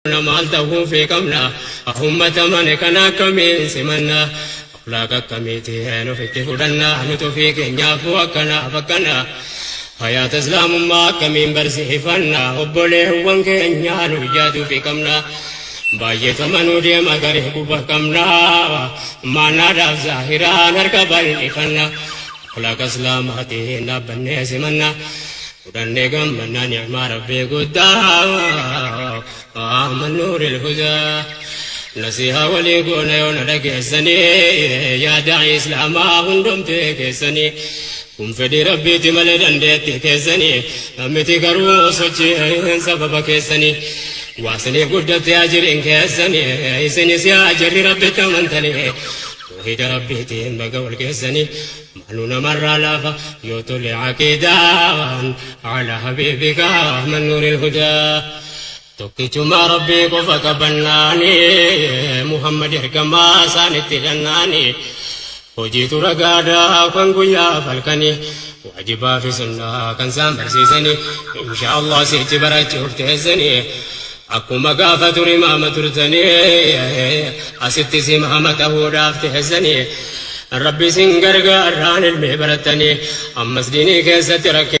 Maal ta'uufii qabna? Ummata mana kana akkamiin simanna? Akhlaaqa akkamiitiin ofitti fudhanna? Nuti ofii keenyaafuu akkanaaf akkana. Hayaata Islaamummaa akkamiin barsiifanna? Obboleewwan keenyaa nu jaaduufii qabna. Baay'eetu amanuu deema garee quba qabna. Maanaadhaaf zaahiraan harka bal'ifanna. Akhlaaqa Islaamaatiin dhaabbannee simanna. Fudhannee gammannaa ni'maa Rabbii guddaa. Ahmad Nuuril Hudaa. Nasihaa walii goona yoo na dhageessanii yaada Islaamaa hundumtee keessanii. Kun fedhii Rabbiiti malee dandeettii keessanii miti garuu sochiin sababa keessanii. Waasiniif guddatte ajiriin keessanii isinis yaa jarri Rabbitti amantanii. Tawhiida Rabbiitiin baga wal geessanii. Maaluu namarraa laafa yoo tole aqiidaan ala habiibika Ahmad Nuuril Hudaa. Tokkichuma Rabbii qofa qabannaani Muhammad ergamaa isaanitti hidhannaani hojiitu ragaadha kan guyyaa falkani waajibaa fi sunnaa kan isaan barsiisani insha Allah sichi barachuuf teessani akkuma gaafa ture imaama turtanii asittis imaama ta'uudhaaf teessani Rabbi isin gargaarraan ilmee barattanii ammas diinii keessatti rakkina.